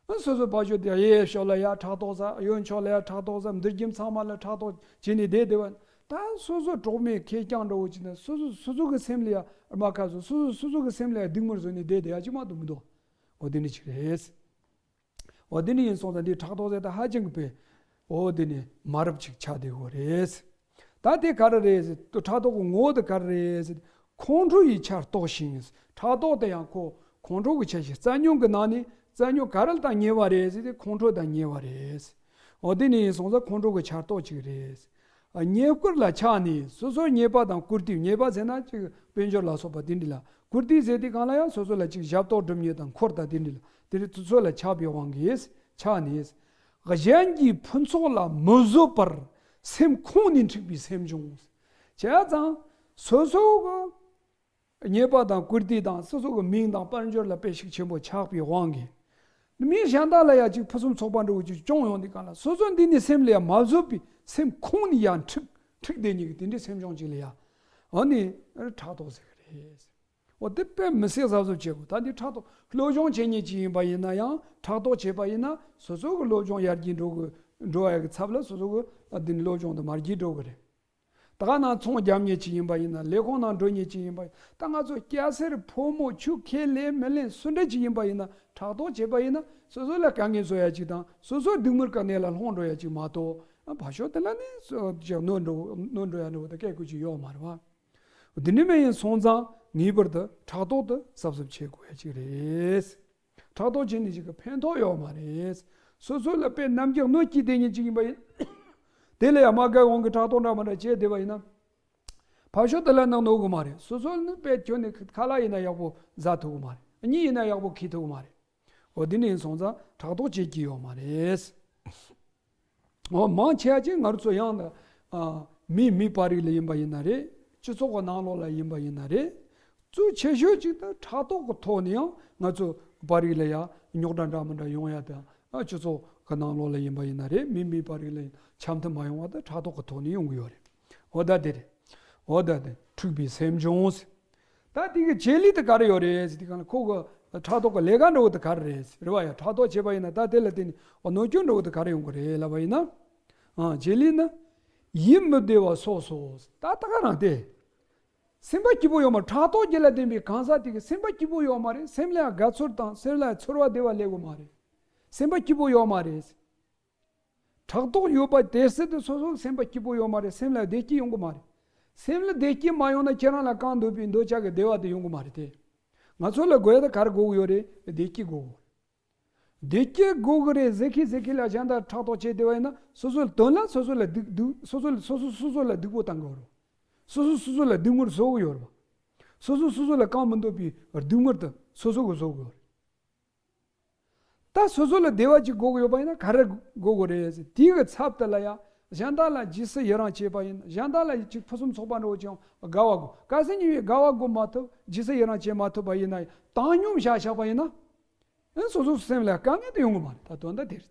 ཨ་སོ་སོ་ཕར་ཕྱོགས་དེ་གཡས་ཕྱོགས་ལ་ཡ་ཕྲག་དོག་ཟ། གཡོན་ཕྱོགས་ལ་ཡ་ཕྲག་དོག་ཟ། འདི་རྒྱུ་ཚང་མ་ལ་ཕྲག་དོག་བྱས་ནས་བསྡད་བསྡད་པ། ད་སོ་སོ་གྲོགས་མེད་ཁེར་རྐྱང་འདྲ་བོ་བྱས་ན་སོ་སོ་སོ་སོ་གི་སེམས་ལ་ཡ་རྨ་ཁ་བཟོ། སོ་སོ་སོ་སོ་གི་སེམས་ལ་ཡ་སྡིགས་དམོད་བཟོས་ནས་བསྡད་བསྡད་ཡ་ཅིག་མ་གཏོགས་མི་འདུག་འོ་དེ་འདྲ་ཅིག་རེད། འོ་དེ་འདྲ་ཡིན་སོང་ཙང་འདི་ཕྲག་དོག་ཟེར་ད་ཧ་ཅང་གི་དཔེ། འོ་དེ་ནི་མ་རབས་ཅིག་ཆགས་བསྡད་ཡོད་རེད། ད་དེ་ག་རེ་རེད་ཟེར། ཕྲག་དོག་གི་ངོ་བོ་དེ་ག་རེ་རེད་ཟེར། ཁོང་ཁྲོ་ཡི་ཆར་གཏོགས་ཤིང་། ཕྲག་དོག་དེ་ཡང་ཁོ་ཁོང་ཁྲོ་གི་ཆ་ཤས། རྩ་རྙོག་གི་ནང་ནས་ རྩ་རྙོག་ག་རེ་དང་ཉེ་བ་རེད་ཟེར་ཏེ་ཁོང་ཁྲོ་དང་ཉེ་བ་རེད། འོ་དེ་ནི་སོང་ཙང་ཁོང་ཁྲོ་གི་ཆར་གཏོགས་གཅིག་རེད། ཉེས་བཀུར་ལ་ཆགས་ནས་སོ་སོར་ཉེས་པ་དང་བཀུར་སྟི། ཉེས་པ་ཟེར་ན་ཅིག་དཔལ་འབྱོར་ལ་སོགས་པ་དེ་འདྲ་ལ། བཀུར་སྟི་ཟེར་དུས་སྒང་ལ་ཡང་སོ་སོ་ལ་ཅིག་ཞབས་ཏོག་སྒྲུབ་མཁན་དང་འཁོར་དང་དེ་འདྲ་ལ། དེ་རིགས་སོ་སོ་ལ་ཆགས་པའི་དབང་གིས་ཆགས་ནས། གཞན་གྱི་ཕུན་ཚོགས་ལ་མི་བཟོད་པར་སེམས་ཁོང་ནས་འཁྲིགས་པའི་སེམས་བྱུང་། བྱས་ཙང་སོ་སོ་གི་ཉེས་པ་དང་བཀུར་སྟི་དང་སོ་སོ་གི་མིང་དང་དཔལ་འབྱོར་ལ་དཔེ་ཤུགས་ཆེན་པོ་ཆགས་པའི་དབང་གིས། མི་གཞན་དག་ལ་ཡང་ཅིག་ཕུན་སུམ་ཚོགས་པ་འདྲ་བོ་ཅིག་བྱུང་ཡོང་དུས་སྒང་ལ་སོ་སོ་འདི་ནས་སེམས་ལ་ཡང་མ་བཟོད་པའི་སེམས་ཁོང་ནས་ཡང་འཁྲིགས་འཁྲིགས་བསྡད་མཁན་གྱི་དེ་འདྲའི་སེམས་བྱུང་ཅིག་ལ་ཡང་། འོ་ནི་ཕྲག་དོག་ཟེར་གི་རེད། འོ་དེ་དཔེ་མི་སྲིད་གཟབ་གཟབ་བྱེད་དགོས། ད་འདི་ཕྲག་དོག་སློབ་སྦྱོང་བྱེད་མཁན་ཅིག་ཡིན་པ་ཡིན་ན་ཡང་ཕྲག་དོག་བྱས་པ་ཡིན་ན་སོ་སོ་གི་སློབ་སྦྱོང་ཡར་རྒྱས་འགྲོ་གི་འགྲོ་བ་གི་ཚབ་ལ་སོ་སོ་གི་ཨ་འདི་ནི་སློབ་སྦྱོང་དེ་མར་རྒྱས་འགྲོ་གི་རེད། ད་ག་ནང་ཚོང་རྒྱག་མཁན་ཅིག་ཡིན་པ་ཡིན་ན། ལས་ཁུངས་ནང་འགྲོ་མཁན་ཅིག་ཡིན་པ་ཡིན། ད་ང་ཚོ་སྐྱ་སེར་ཕོ་མོ་ཆོས་ཁས་ལེན་མི་ལེན་སུ་འདྲ་ཅིག་ཡིན་པ་ཡིན་ན། ཕྲག་དོག་བྱས་པ་ཡིན་ན་སོ་སོ་ལ་དཀའ་ངལ་བཟོ་ཡ་ཅིག་དང་སོ་སོ་སྡུག་བསྔལ་གི་གནས་ལ་ལྷུང་འགྲོ་ཡ་ཅིག་མ་གཏོགས། ཕར་ཕྱོགས་དེ་ལ་ནི་སོ་ཅིག་གནོད་འགྲོ་གནོད་འགྲོ་ཡ་འདྲ་བོ་དང་སྐད་ཁུལ་ཅིག་ཡོད་མ་རེད་བ། འདི་འདྲ་མ་ཡིན་སོང་ཙང་ངེས་པར་དུ་ཕྲག་དོག་དེ་གཟབ་གཟབ་བྱེད་དགོས་ཡ་ཅིག་རེད། ཕྲག་དོག་བྱས་ནས་ཅིག་གི་ཕན་ཐོགས་ཡོད་མ་རེད། སོ་སོ་ལ་དཔེ་རྣམ་རྒྱལ་གནོད་སྐྱེལ་བསྡད་མཁན་ཅིག་ཡིན་པ་ཡིན། དེ་ལ་ཡང་མ་དགའ་དབང་གིས་ཕྲག་དོག་འདྲ་མི་འདྲ་བྱས་བསྡད་པ་ཡིན་ན། ཕར་ཕྱོགས་དེ་ལ་ནི་གནོད་གི་མ་རེད། སོ་སོ་ནི་དཔེ་ཁྱོན་ནས་ཁ་ལག་ཡིན་ན་ཡག་པོ་ཟ་ཐུབ་གི་མ་རེད། གཉིད་ཡིན་ན་ཡག་པོ་ཁུག་ཐུབ་གི་མ་རེད། འོ་དེ་འདྲ་ཡིན་སོང་ཙང་ཕྲག་དོག་བྱེད་ཀྱི་ཡོད་མ་རེད། འོ་མང་ཆེ་བ་ཅིག་ང་རང་ཚོ་ཡང་ན་ཨ་མི་མི་བར་རིགས་ལ་ཡིན་པ་ཡིན་ན་རེད། སྤྱི་ཚོགས་ཀྱི་ནང་ལོགས་ལ་ཡིན་པ་ཡིན་ན་རེད། གཙོ་ཆེ་ཤོས་ཅིག་ད་ཕྲག་དོག་གི་ཐོག་ནས་ཡང་ང་ཚོ་བར་རིགས་ལ་ཡང་རྙོག་དྲ་འདྲ་མི་འདྲ་ཡོང་ཡ་དང་། ཨ་སྤྱི་ཚོགས་ཀྱི་ནང་ལོགས་ལ་ཡིན་པ་ཡིན་ན་རེད། མི་མི་བར་རིགས་ལ་ཡང་འཆམ་མཐུན་མ་ཡོང་བ་ད་ཕྲག་དོག་གི་ཐོག་ནས་ཡོང་གི་ཡོད་རེད། འོ་ད་དེ་རེད། འོ་ད་དེ་འཁྲིགས་པའི་སེམས་བྱུང་། ད་དེ་གི་བྱེད་ལས་དེ་ག་རེ་ཡོད་རེད་ཟེར་དུས་སྒང་ལ་ཁོ་གི་ཕྲག་དོག་གི་ལས་ཀ་འདྲ་བོ་དེ་ག་རེ་རེད་ཟེར་བ་ཡ། ཕྲག་དོག་བྱས་པ་ཡིན་ན་ད་དེ་ལ་བརྟེན་ནས་འོ་གནོད་སྐྱོན་འདྲ་བོ་དེ་ག་རེ་ཡོང་གི་རེད་ལབ་པ་ཡིན་ན། ཨ་བྱེད་ལས་ནི་ཡིད་མི་བདེ་བ་སོགས་སོ། ད་ད་ག་རང་དེ། སེམས་པ་སྐྱིད་པོ་ཡོད་མ་རེད། ཕྲག་དོག་བརྒྱད་ལ་ལྡན་པའི་གང་ཟག་དེ་གི་སེམས་པ་སྐྱིད་པོ་ཡོད་མ་རེད། སེམས་ལ་ཡང་དགའ་ཚོར་དང་སེམས་ལ་ཡང་ཚོར་བ་བདེ་བ་སླེབས་ཀྱི་མ་རེད། སེམས་པ་སྐྱིད་པོ་ཡོད་མ་རེད། ཕྲག་དོག་ཡོད་པ་དེ་སྲིད་དུ་སོ་སོའི་སེམས་པ་སྐྱིད་པོ་ཡོད་མ་རེད། སེམས་ལ་བདེ་སྐྱིད་ཡོང་གི་མ་རེད། སེམས་ལ་བདེ་སྐྱིད་མ་ཡོང་ན་ཁྱེད་རང་ལ་གང་འདོད་པའི་འདོད་ཆགས་ཀྱི་བདེ་བ་དེ་ཡོང་གི་མ་རེད་དེ། ང་ཚོ་ལ་དགོས་ཡ་དེ་ག་རེ་དགོས་ཀྱི་ཡོད་རེད། བདེ་སྐྱིད་དགོས་ཀྱི་ཡོད་རེད། བདེ་སྐྱིད་དགོས་ཀྱི་རེད་ཟེར་གི་ཟེར་གི་ལ་གཞན་དག་ཕྲག་དོག་བྱས་བསྡད་པ་ཡིན་ན་སོ་སོའི་དོན་ལ་སོ་སོ་ལ་སྡུག་སྡུག་སོ་སོ་སོ་སོ་ལ་སྡུག་པོ་བཏང་གི་ཡོད་རེད། སོ་སོ་སོ་སོ་ལ་སྡུག་བསྔལ་བཟོ་གི་ཡོད་རེད། སོ་སོ་སོ་སོ་ལ་གང་མི་འདོད་པའི་སྡུག་བསྔལ་དེ་སོ་སོ་གིས་བཟོ་གི་ཡོད་རེད། ད་སོ་སོ་ལ་བདེ་བ་ཅིག་དགོས་ཀྱི་ཡོད་པ་ཡིན་ན་ག་རེ་དགོས་ཀྱི་རེད་ཟེར། དེའི་གི་ཚབ་དེ་ལ་ཡ་གཞན་དག་ལ་རྗེས་སུ་ཡི་རང་བྱེད་པ་ཡིན། གཞན་དག་ལ་ཅིག་ཕུན་སུམ་ཚོགས་པ་འདྲ་བོ་ཅིག་དགའ་བ་དགོས། གལ་སྲིད་ཉེ་བའི་དགའ་བ་དགོས་མ་ཐུབ། རྗེས་སུ་ཡི་རང་བྱེད་མ་ཐུབ་པ་ཡིན་ན། བཏང་སྙོམས་བཞག་བཞག་པ་ཡིན་ན། ཨེ་སོ་སོའི་སེམས་ལ་དཀའ་ངལ་དེ་ཡོང་གི་མ་རེད། ད་དོན་དག་དེ་རེད།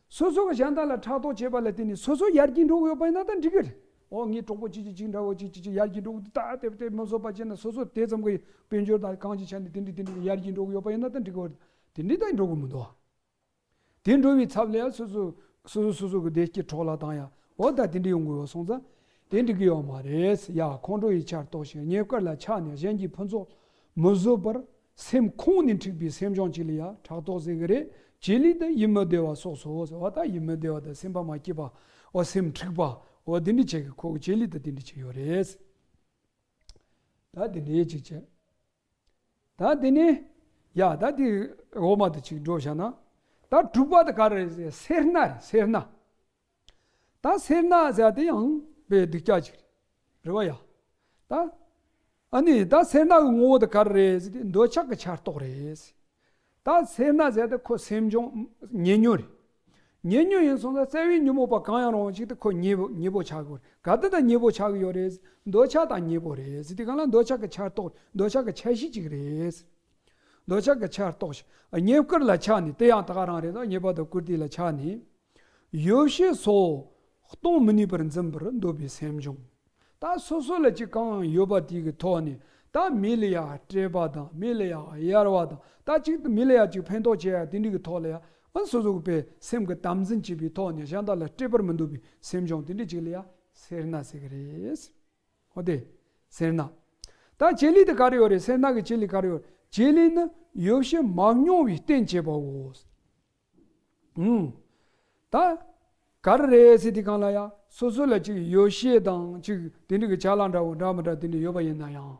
སོ་སོ་གི་གཞན་དག་ལ་ཕྲག་དོག་བྱེད་པ་ལ་བརྟེན་ནས་སོ་སོ་ཡར་རྒྱས་འགྲོ་གི་ཡོད་པ་ཡིན་ན་ད་འགྲིག་གི་རེད། འོ་ངའི་གྲོགས་པོ་ཅིག་ཅིག་ཅིག་འདྲ་བོ་ཅིག་ཅིག་ཅིག་ཡར་རྒྱས་འགྲོ་གི་འདུག་ད་དེ་དེ་མི་བཟོད་པ་བྱས་ན་སོ་སོ་དེ་ཙམ་གི་དཔལ་འབྱོར་དང་གང་ཅིའི་ཆ་ནས་དེ་འདྲ་དེ་འདྲ་ཡར་རྒྱས་འགྲོ་གི་ཡོད་པ་ཡིན་ན་ད་འགྲིག་གི་རེད། དེ་འདྲ་ད་འགྲོ་གི་མི་འདུག་དེ་འགྲོ་བའི་ཚབ་ལ་ཡང་སོ་སོ་སོ་སོ་སོ་སོ་གི་བདེ་སྐྱིད་འཕྲོག་ལ་བཏང་ཡ། འོ་ད་དེ་འདྲ་ཡོང་གི་ཡོད་སོང་ཙང་དེ་འགྲིག་གི་ཡོད་མ་རེད། ཡ་ཁོང་ཁྲོ་ཡི་ཆར་གཏོགས་ཤིང་ཉེས་དཀར་ལ་ཆགས་ནས་གཞན་གྱི་ཕུན་ཚོགས་མི་བཟོད་པར་སེམས་ཁོང་ནས་འཁྲིགས་པའི་སེམས་བྱུང་གཅིག་ལ་ཡང་ཕྲག་དོག་ཟེར་གི་རེད། བྱེད་ལས་དེ་ཡིད་མི་བདེ་བ་སོགས་སོ་ཟེར་བ། ད་ཡིད་མི་བདེ་བ་དང་སེམས་པ་མ་སྐྱིད་པ། འོ་སེམས་འཁྲུགས་པ། འོ་དེ་འདྲ་བྱེད་གི་ཁོ་གི་བྱེད་ལས་དེ་དེ་འདྲ་བྱེད་ཡོད་རེད། ད་དེ་འདྲ་ཅིག་བྱས། ད་དེ་ནས་ཡ་ད་དེ་འོག་མ་དེ་ཅིག་འགྲོ་བཞག་ན། ད་དྲུག་པ་དེ་ག་རེ་རེད་ཟེར། སེར་སྣ་རེད། སེར་སྣ། ད་སེར་སྣ་ཟེར་དེ་ཡང་དཔེ་སྡུག་ཅག་ཅིག་རེད། རེད་བ་ཡ། ད་ཨ་ནི་ད་སེར་སྣ་གི་ངོ་བོ་དེ་ག་རེ་རེད་ཟེར་དུས་འདོད་ཆགས་ཀྱི་ཆར་གཏོགས་རེད། ད་སེར་སྣ་ཟེར་དེ་ཁོ་སེམས་བྱུང་ཉེ་ཉོན་རེད། ཉེ་ཉོན་ཡིན་སོང་ཙང་རྩ་བའི་ཉོན་མོངས་པ་གང་ཡང་རུང་བ་ཞིག་དེ་ཁོ་ཉེ་བོ་ཉེ་བོ་ཆགས་ཀྱི་ཡོད་རེད། ག་དེ་དང་ཉེ་བོ་ཆགས་ཀྱི་ཡོད་རེད། འདོད་ཆགས་དང་ཉེ་བོ་རེད་ཟེར་དུས་སྒང་ལ་འདོད་ཆགས་ཀྱི་ཆར་གཏོགས། འདོད་ཆགས་ཀྱི་ཆ་ཤས་ཅིག་རེད། འདོད་ཆགས་ཀྱི་ཆར་གཏོགས་ཤིང་ཉེས་དཀར་ལ་ཆགས་ནས། དེ་ཡང་ད་ག་རང་རེད། ད་ཉེས་པ་དང་བཀུར་སྟི་ལ་ཆགས་ནས། ཡོ་བྱད་སོགས་གཏོང་མི་ནུས་པར་འཛིན་པར་འདོད་པའི་སེམས་བྱུང་། ད་སོ་སོ་ལ་ཅིག་གང་ཡོད་པ་དེ་གི་ཐོག་ནས་ད་མི་ལ་ཡང་སྤྲད་པ་དང་། མི་ལ་ཡང་གཡར་བ་དང་། ད་ཅིག་མི་ལ་ཡང་ཅིག་ཕན་ཐོགས་བྱེད་ཡ་དེ་འདྲ་གི་ཐོག་ལ་ཡང་། ཨ་སོ་སོ་གི་དཔེ་སེམས་ཀྱི་དམ་འཛིན་བྱེད་པའི་ཐོག་ནས་གཞན་དག་ལ་སྤྲད་པར་མི་འདོད་པའི་སེམས་བྱུང་དེ་འདྲ་ཅིག་ལ་ཡང་སེར་སྣ་ཟེར་གི་རེད། འོ་དེ། སེར་སྣ། ད་བྱེད་ལས་དེ་ག་རེ་ཡོད་རེད། སེར་སྣ་གི་བྱེད་ལས་ག་རེ་ཡོད་རེད། བྱེད་ལས་ནི་ཡོ་བྱད་མང་ཉུང་བའི་རྟེན་བྱེད་པའོ། ཨུམ། ད་ག་རེ་རེད་ཟེར་དུས་སྒང་ལ་ཡང་སོ་སོ་ལ་ཅིག་ཡོ་བྱད་དང་ཅིག་དེ་འདྲ་གི་ཅ་ལག་འདྲ་བོ་འདྲ་མི་འདྲ་དེ་འདྲ་ཡོད་པ་ཡིན་ན་ཡང་།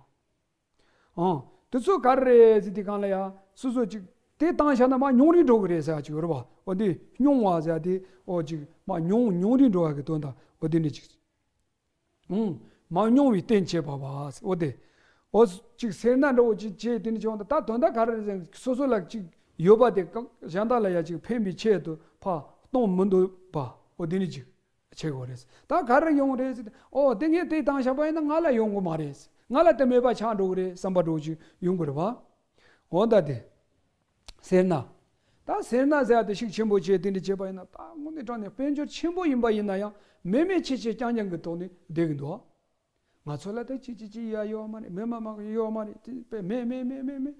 ཨང་། དེ་ཚོ་ག་རེ་རེད་ཟེར་དུས་སྒང་ལ་ཡང་སོ་སོ་ཅིག་ དེ་བཏང་བཞག་ན་མར་མྱོང་རིས་འགྲོ་གི་རེད་ཟེར་ཡ་ཅིག་ཡོད་རེད་བ། འོ་འདི་མྱོང་བ་ཟེར་ཡ་དེ་འོ་ཅིག་མར་མྱོང་མྱོང་རིས་འགྲོ་ཡ་གི་དོན་དག་འོ་དེ་འདྲ་ཅིག་ཨང་། མ་མྱོང་བའི་རྟེན་བྱེད་པ་བ། འོ་དེ། འོ་ཅིག་སེར་སྣ་འདྲ་བོ་ཅིག་བྱས་དེ་ནི་བྱུང་ད་ད་དོན་དག་ག་རེ་རེད་ཟེར་ན་སོ་སོ་ལ་ཅིག་ཡོད་པ་དེ་གང་གཞན་དག་ལ་ཡ་ཅིག་ཕན་པའི་ཆེད་དུ་ཕར་གཏོང་མི་འདོད་པ་འོ་དེ་ནི་ཅིག་བྱེད་དགོས་རེད། ད་ག་རེ་ཡོང་རེད་ཟེར་ཏེ་འོ་དེ་ངས་དེ་བཏང་བཞག་པ་ཡིན་ན་ང་ལ་ཡོང་གི་མ་རེད། ང་ལ་དེ་མེད་པ་ཆགས་འགྲོ་གི་རེད་བསམ་པ་འདྲ་བོ་ཅིག་ཡོང་གི་རེད་བ། འོ་ད་དེ། སེར་སྣ། ད་སེར་སྣ་ཟེར་ཡ་དེ་ཤུགས་ཆེན་པོ་བྱས་དེ་འདྲ་བྱས་པ་ཡིན་ན་ད་དངོས་གནས་དྲང་གནས་དཔལ་འབྱོར་ཆེན་པོ་ཡིན་པ་ཡིན་ན་ཡང་མེད་མེད་ཆེ་ཆེ་རྐྱང་རྐྱང་གི་ཐོག་ནས་བསྡད་ཀྱི་འདུག་ང་ཚོ་ལ་ད་ཅི་ཅི་ཅི་ཡ་ཡོད་མ་རེད། མི་མ་མ་ཡོད་མ་རེད། དེ་དཔེ་མེད་མེད་མེད་མེད་མེད།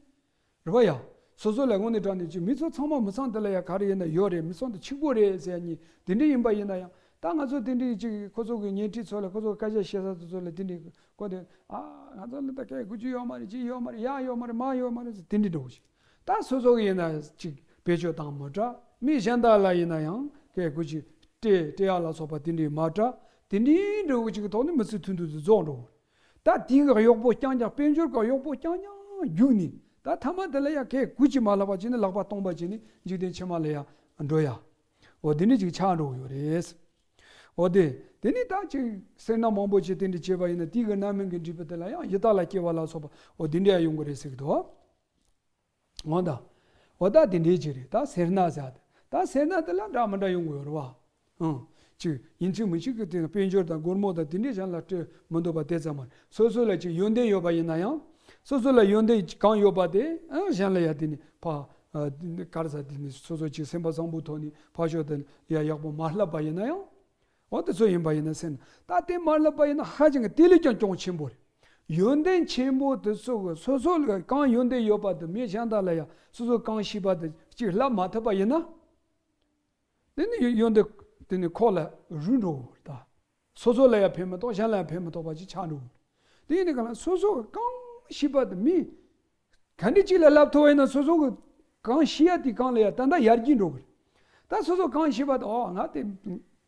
རེད་བ་ཡ། སོ་སོ་ལ་དངོས་གནས་དྲང་གནས་ཅི་མི་ཚོ་ཚང་མ་མི་ཚང་དེ་ལ་ཡ་ག་རེ་ཡིན་ན་ཡོད་རེད། མི་ཚང་དེ་གཅིག་པོ་རེད་ཟེར་ཡ་གཉིས་དེ་འདྲ་ཡིན་པ་ཡིན་ན་ཡང་ད་ང་ཚོ་དེ་འདྲའི་ཅིག་ཁོ་ཚོ་གི་ཉེ་འཁྲིས་ཚོ་ལ་ཁོ་ཚོ་སྐད་ཆ་བཤད་ས་དེ་ཚོ་ལ་དེ་འདྲའི་ཁོ་དེ་ཨ་ང་ཚོ་ལ་ད་སྐད་དགུ་བཅུ་ཡོད་མ་རེད། ཅི་ཡོད་མ་རེད། ཡ་ཡོད་མ་རེད། མ་ཡོད་མ་རེད་ཟེར་དེ་འདྲའི་འདྲ་བོ་ཞིག་ད་སོ་སོ་གི་ཡིན་ན་ཅིག་བེད་སྤྱོད་བཏང་མི་དྲག་མི་གཞན་དག་ལ་ཡིན་ན་ཡང་སྐད་དགུ་བཅུ་སྤྲད་སྤྲད་ཡག་ལ་སོགས་པ་དེ་འདྲའི་མ་དྲག་དེ་འདྲའི་འདྲ་བོ་ཅིག་གི་ཐོག་ནས་མི་ཚེ་ཐུང་ཐུང་དུ་རྫོགས་འགྲོ། ད་དེའི་གཡོག་པོ་རྐྱང་རྐྱང་དཔལ་འབྱོར་གྱི་གཡོག་པོ་རྐྱང་རྐྱང་རྒྱུགས་ནས་ད་ཐ་མ་དེ་ལ་ཡང་སྐད་དགུ་བཅུ་མ་ལྷག་པ་བྱས་ནས་ལག་པ་སྟོང་པ་བྱས་ནས་འཇིག་རྟེན་ཕྱི་མ་ལ་ཡང་འགྲོ་ཡ། འོ་དེ་འདྲ་ཅིག་ཆགས་འགྲོ་གི་ཡོད་རེད། འོ་དེ། དེ་ནི་ད་ཅིག་སེར་སྣ་མང་པོ་ཅིག་དེ་འདྲ་བྱས་པ་ཡིན་ན་དེའི་གི་རྣམ་སྨིན་གྱི་འབྲས་བུ་དེ་ལ་ཡང་ཡི་དྭགས་ལ་སྐྱེ་བ་ལ་སོགས་པ་འོ་དེ་འདྲ་ཡང་ཡོང་གི་རེད་ཟེར་གི་འདུག་འོ་ད། འོ་ད་དེ་འདྲའི་ཅིག་རེད། ད་སེར་སྣ་ཟེར་ཡ་དེ། ད་སེར་སྣ་དེ་ལ་འདྲ་མི་འདྲ་ཡོང་གི་ཡོད་རེད་བ། ཨང་། ཅིག་ཡིན་གཅིག་མིན་གཅིག་གི་དེ་དཔལ་འབྱོར་དང་སྒོར་མོ་དང་དེ་འདྲའི་གཞན་ལ་སྤྲོད་མི་འདོད་པ་དེ་ཙམ་མ་རེད། སོ་སོ་ལ་ཅིག་ཡོན་ཏན་ཡོད་པ་ཡིན་ན་ཡང་། སོ་སོ་ལ་ཡོན་ཏན་གང་ཡོད་པ་དེ་ཨང་གཞན་ལ་ཡ་དེ་ནི་ཕ། ཨ། ག་རེ་ཟེར་དེ་ནི་སོ་སོ་ཅིག་སེམས་པ་བཟང་པོའི་ཐོག་ནས་ཕ་ཤོག་དེ་ཡ་ཡག་པོ་མ་བསླབས་པ་ཡིན་ན་ཡང་། འོ་དེ་ཚོ་ཡིན་པ་ཡིན་ན་སེམས་ད་དེ་མ་བསླབས་པ་ཡིན་ན་ཧ་ཅང་གི་དེ་ལས་ཀྱང་གྱོང་ཆེན་པོ་རེད། ཡོན་ཏན་ཆེན་པོ་དེ་ཚོ་གི་སོ་སོ་ལ་གང་ཡོན་ཏན་ཡོད་པ་དེ་མི་གཞན་དག་ལ་ཡང་སོ་སོ་གང་ཤེས་པ་དེ་གཅིག་བསླབ་མ་ཐུབ་པ་ཡིན་ན། དེ་ནི་ཡོན་ཏན་དེ་ནི་ཁོག་ལ་རུལ་འགྲོ་གི་རེད་ད། སོ་སོ་ལ་ཡང་ཕན་མི་ཐོགས་གཞན་ལ་ཡང་ཕན་མི་ཐོགས་པ་ཅིག་ཆགས་འགྲོ་གི་རེད། དེ་ཡིན་དུས་གང་ལ་སོ་སོ་གི་གང་ཤེས་པ་དེ་མི། ག་འདྲ་ཅིག་ལ་བསླབ་ཐུབ་པ་ཡིན་ན་སོ་སོ་གི་གང་ཤེས་ཡ་དེ་གང་ལ་ཡ་ད་ལྟ་ཡར་རྒྱས་འགྲོ་གི་རེད། ད་སོ་སོ་གང་ཤེས་པ་དེ་ཨོ་ང་དེ་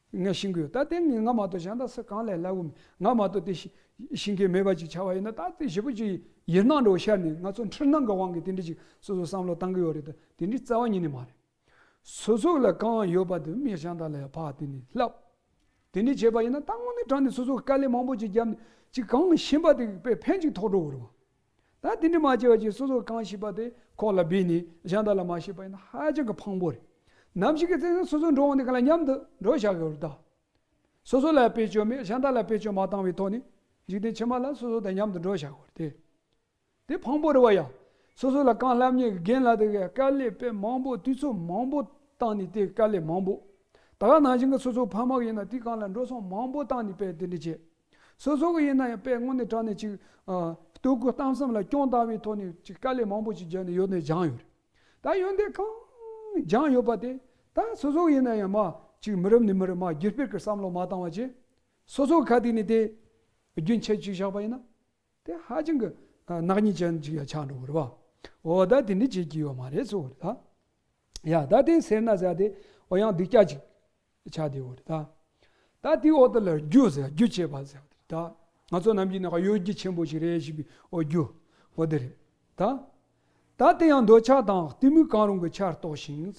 ངས་ཤེས་ཀྱི་ཡོད། ད་དེ་ངས་ང་མ་གཏོགས་གཞན་དག་སུ་གང་ལ་བསླབ་གི་མེད། ང་མ་གཏོགས་དེ་ཤེས་ཤེས་མཁན་མེད་པ་ཅིག་ཆགས་པ་ཡིན་ན་ད་དེ་ཞེ་པོ་ཅིག་ཡིད་སྣང་འདྲ་བོ་ཤར་ནས་ང་ཚོ་འཁྲུལ་སྣང་གི་དབང་གིས་དེ་འདྲ་ཅིག་སོ་སོ་བསམ་བློ་བཏང་གི་ཡོད་རེད། ད་དེ་འདྲའི་རྩ་བ་ཉིད་ནས་མ་རེད། སོ་སོ་ལ་གང་ཡོད་པ་དེ་མི་གཞན་དག་ལ་ཡང་ཕར་དེ་ནས་བསླབ། དེ་འདྲ་བྱས་པ་ཡིན་ན་ད་དངོས་གནས་དྲང་གནས་སོ་སོ་གི་དཀའ་ལས་མང་པོ་ཅིག་བརྒྱབ་ནས་ཅིག་གང་ཤེས་པ་དེ་དཔེ་ཕན་ཅིག་ཐོགས་འགྲོ་གི་རེད་བ། ད་དེ་འདྲ་མ་བྱས་པ་ཅིག་སོ་སོ་གང་ཤེས་པ་དེ་ཁོག་ལ་སྦས་ནས་གཞན་དག་ལ་མ་བཤད་པ་ཡིན་ན་ཧ་ཅང་གི་ཕངས་པོ་རེད། ནམ་ཞིག་གི་ཚེ་ན་སོ་སོ་འགྲོ་འོང་དེ་ག་ལ་མཉམ་དུ་འགྲོ་བཞག་གི་རེད་ད། སོ་སོ་ལ་བེད་སྤྱོད་མེད་གཞན་དག་ལ་བེད་སྤྱོད་མ་བཏང་བའི་ཐོག་ནས་འཇིག་རྟེན་ཕྱི་མ་ལ་སོ་སོ་དང་མཉམ་དུ་འགྲོ་བཞག་གི་རེད་དེ། དེ་ཕངས་པོ་རེད་བ་ཡ། སོ་སོ་ལ་གང་བསླབ་མཁན་གྱི་རྒན་ལགས་དེ་གས་དཀའ་ལས་དཔེ་མང་པོ་དུས་ཚོད་མང་པོ་བཏང་ནས་དེ་དཀའ་ལས་མང་པོ། ད་ག་ནང་བཞིན་གྱི་སོ་སོ་ཕ་མ་གི་ཡིན་ན་དེའི་སྒང་ལ་འགྲོ་སོང་མང་པོ་བཏང་ནས་དཔེ་དེ་འདྲ་བྱས། སོ་སོ་གི་ཡིན་ན་ཡང་དཔེ་དངོས་གནས་དྲང་གནས་ཅིག་ཨ། ལྟོ་གོས་གཏམ་གསུམ་ལ་སྐྱོན་བཏང་བའི་ཐོག་ནས་ཅིག་དཀའ་ལས་མང་པོ་ཅིག་བརྒྱབ་ནས་ཡོན་ཏན་སྦྱངས་ཡོད་རེད། ད་ཡོན་ཏན་གང་སྦྱངས་ཡོད་པ་དེ་ད་སོ་སོ་གི་ཡིན་ན་ཡང་མ་ཅིག་མི་རབས་ནས་མི་རབས་མ་བརྒྱུད་སྤེལ་གྱི་བསམ་བློ་མ་བཏང་བ་བྱས། སོ་སོ་གི་ཁ་ཐུག་ནས་དེ་རྒྱུན་ཆད་ཅིག་བཞག་པ་ཡིན་ན། དེ་ཧ་ཅང་གི་ནག་ཉེས་ཅན་ཅིག་ཡང་ཆགས་འགྲོ་གི་རེད་བ། འོ་ད་དེ་འདྲ་བྱེད་ཀྱི་ཡོད་མ་རེད་ཟེར་བ་རེད་ད། ཡ་ད་དེ་སེར་སྣ་ཟེར་དེ་འོ་ཡང་སྡུག་ཅག་ཅིག་ཆགས་བསྡད་ཡོད་རེད་ད། ད་དེའི་འོག་ཏུ་ལ་རྒྱུ་ཟེར་རྒྱུ་བྱེད་པ་ཟེར་བ་རེད་ད། ང་ཚོ་ནམ་རྒྱུན་ནས་གཡོ་སྒྱུ་ཆེན་པོ་ཞིག་རེད་ཞེས་པའི་འོ་རྒྱུ་འོ་དེ་རེད་ད། ད་དེ་ཡང་འདོད་ཆགས་དང་གཏི་མུག་གང་རུང་གི་ཆར་གཏོགས་ཤིང་།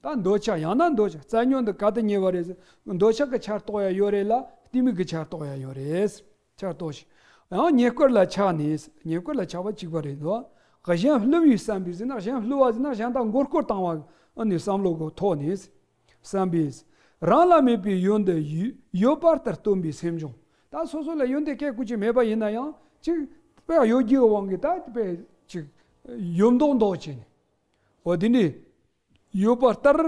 ད་འདོད་ཆགས་ཡང་ན་འདོད་ཆགས་རྩ་ཉོན་དུ་ག་དུ་ཉེ་བ་རེད་ཟེར། འདོད་ཆགས་ཀྱི་ཆར་གཏོགས་ཡ་ཡོད་རེད་ལ་གཏི་མུག་གི་ཆར་གཏོགས་ཡ་ཡོད་རེད། ཆར་གཏོགས་ཤིང་། ཡང་ཉེ་སྐོར་ལ་ཆགས་ནས་ཉེ་སྐོར་ལ་ཆགས་པ་གཅིག་པ་རེད་འདུག་གཞན་བསླུ་བའི་བསམ་པས་ཟེར་ན་གཞན་བསླུ་བ་ཟེར་ན་གཞན་དག་མགོ་སྐོར་བཏང་བ་ཨ་ནི་བསམ་བློ་གི་ཐོག་ནས། བསམ་པས། རང་ལ་མེད་པའི་ཡོན་ཏན་ཡོད་པ་ལྟར་སྟོན་པའི་སེམས་བྱུང་། ད་སོ་སོ་ལ་ཡོན་ཏན་སྐད་ཀུ་ཅི་མེད་པ་ཡིན་ན་ཡང་ཅིག་དཔེ་ཡོད་རྒྱུའི་དབང་གིས་ད་དཔེ་ཅིག་ཡོད་མདོག་མདོག་བྱས་ནས། འོ་དེ་འདྲའི་ཡོད་པ་ལྟར་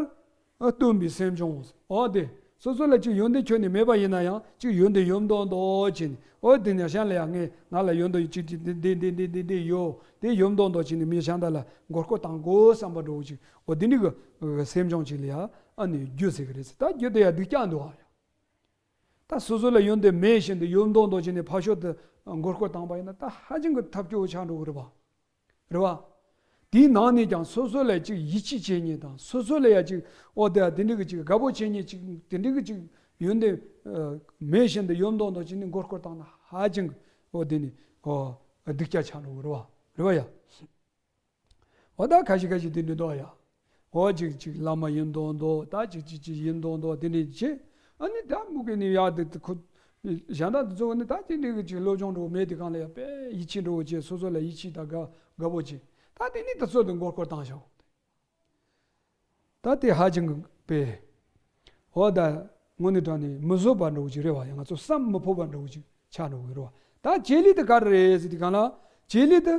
སྟོན་པའི་སེམས་བྱུང་། འོ་དེ་སོ་སོ་ལ་ཅིག་ཡོན་ཏན་ཁྱོན་ནས་མེད་པ་ཡིན་ན་ཡང་ཅིག་ཡོན་ཏན་ཡོད་མདོག་མདོག་བྱས་ནས། འོ་དེ་ནས་གཞན་ལ་ཡང་ངས་ང་ལ་ཡོན་ཏན་ཅིག་ཅིག་འདི་འདི་འདི་འདི་འདི་ཡོད་དེ་ཡོད་མདོག་མདོག་བྱས་ནས་མི་གཞན་དག་ལ་མགོ་སྐོར་བཏང་དགོས་བསམ་པ་འདྲ་བོ་ཅིག་འོ་དེ་འདྲའི་གི་སེམས་བྱུང་ཅིག་ལ་ཡང་ཨ་ནི་རྒྱུ་ཟེར་གི་རེད་ཟེར། ད་རྒྱུ་དེ་ཡང་སྡུག་ཅག་འདུག་ཨ་ཡ། ད་སོ་སོ་ལ་ཡོན་ཏན་མེད་བཞིན་དུ་ཡོད་མདོག་མདོག་བྱས་ནས་ཕར་ཕྱོགས་དུ་མགོ་སྐོར་བཏང་པ་ཡིན་ན་ད་ཧ་ཅང་གི་ཐབས་སྐྱོ་བོ་ཆགས་འགྲོ་གི་རེད་བ། རེད་བ། དེའི་ནང་ནས་ཀྱང་སོ་སོ་ལ་ཅིག་ཡིད་ཆེས་བྱེད་མཁན་དང་སོ་སོ་ལ་ཡ་ཅིག་འོ་དེ་དེ་འདྲ་གི་ཅིག་དགའ་པོ་བྱེད་མཁན་ཅིག་དེ་འདྲ་གི་ཅིག་ཡོན་ཏན་མེད་བཞིན་དུ་ཡོད་མདོག་མདོག་བྱས་ནས་མགོ་སྐོར་བཏང་ན་ཧ་ཅང་གི་འོ་དེ་ནི་འོ་སྡུག་ཅག་ཆགས་འགྲོ་གི་རེད་བ། རེད་བ་ཡ། འོ་ད་ཁ་ཤས་ཁ་ཤས་དེ་འདྲ་འདུག་ཡ། འོ་ཅིག་ཅིག་བླ་མ་ཡིན་མདོག་མདོག་ད་ཅིག་ཅིག་ཅིག་ཡིན་མདོག་མདོག་དེ་འདྲ་བྱེད། ཨ་ནི་ད་མུ་གེ་ནི་ཡག་དེ་ཁོ་གཞན་དག་དེ་ཚོ་ནི་ད་དེ་འདྲའི་གི་ཅིག་སློབ་སྦྱོང་འགྲོ་མེད་དེ་གང་ལ་ཡ་དཔེ་ཡིད་ཆེས་འགྲོ་བྱེད། སོ་སོ་ལ་ཡིད་ཆེས་དང་དགའ་དགའ་པོ་བྱེད། ད་དེ་ནི་དེ་ཚོ་དེ་མགོ་སྐོར་བཏང་ཤོག་ད་དེ་ཧ་ཅང་གི་དཔེ། འོ་ད་དངོས་གནས་དྲང་ནས་མི་བཟོད་པ་འདྲ་བོ་ཅིག་རེད་བ། ཡང་ང་ཚོ་བསམ་མི་ཕོད་པ་འདྲ་བོ་ཅིག་ཆགས་འགྲོ་གི་རེད་བ། ད་བྱེད་ལས་དེ་ག་རེ་རེད་ཟེར་དུས་གང་ལ། བྱེད་ལས་དེ་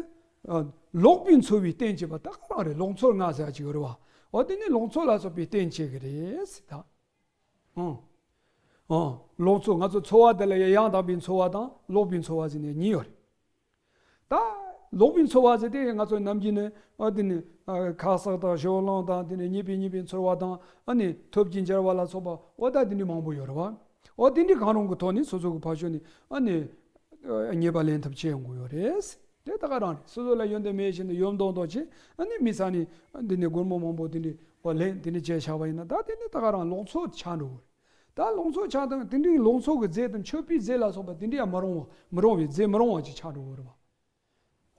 ཨ་ལོག་པའི་འཚོ་བའི་རྟེན་བྱེད་པ་ད་ག་རང་རེད། ལོག་འཚོ་ལྔ་ཟེར་ཡ་ཅིག་ཡོད་རེད་བ། འོ་དེ་ནི་ལོག་འཚོ་ལ་སོགས་པའི་རྟེན་བྱེད་གི་རེད་ཟེར་ད། ཨང་། ཨང་། ལོག་འཚོ་ང་ཚོ་འཚོ་བ་དེ་ལ་ཡང་ཡང་དག་པའི་འཚོ་བ་དང་ལོག་པའི་འཚོ་བ་ཟེར་ནས་གཉིས་ཡོད་རེད། ད་ལོག་པའི་འཚོ་བ་ཟེར་དེ་ང་ཚོ་ནམ་རྒྱུན་ནས་ཨ་དེ་ནི་ཨ་ཁ་གསག་དང་ཞོ་ལངས་དང་དེ་ནི་ཉེས་པའི་ཉེས་པའི་འཚོ་བ་དང་ཨ་ནི་ཐབས་ཀྱིས་འཇལ་བ་ལ་སོགས་པ་འོ་ད་དེ་འདྲ་མང་པོ་ཡོད་རེད་བ། འོ་དེ་འདྲ་གང་རུང་གི་ཐོག་ནས་སོ་སོ་གི་ཕར་ཕྱོགས་ནས་ཨ་ནི་ཨ་ཉེས་པ་ལེན་ཐབས་བྱེད་ཡོང་གི་ཡོད་རེད། དེ་ད་ག་རང་རེད། སོ་སོ་ལ་ཡོན་ཏན་མེད་བཞིན་དུ་ཡོད་མདོག་མདོག་བྱེད། ཨ་ནི་མི་ཚང་ནས་འདི་ནས་སྒོར་མོ་མང་པོ་དེ་འདྲ་བ་ལེན་དེ་འདྲ་བྱས་བཞག་པ་ཡིན་ན་ད་དེ་ནི་ད་ག་རང་ལོག་འཚོ་ཆགས་འགྲོ་གི་རེད། ད་ལོག་འཚོ་ཆགས་དང་དེ་འདྲའི་ལོག་འཚོ་གི་རྫས་དང་མཆོད་པའི་རྫས་ལ་སོགས་པ་དེ་འདྲ་ཡང་མི་རུང་བ་མི་རུང་བའི་རྫས་མི་རུང་བ་ཅིག་ཆགས་འགྲོ་གི་རེད་བ།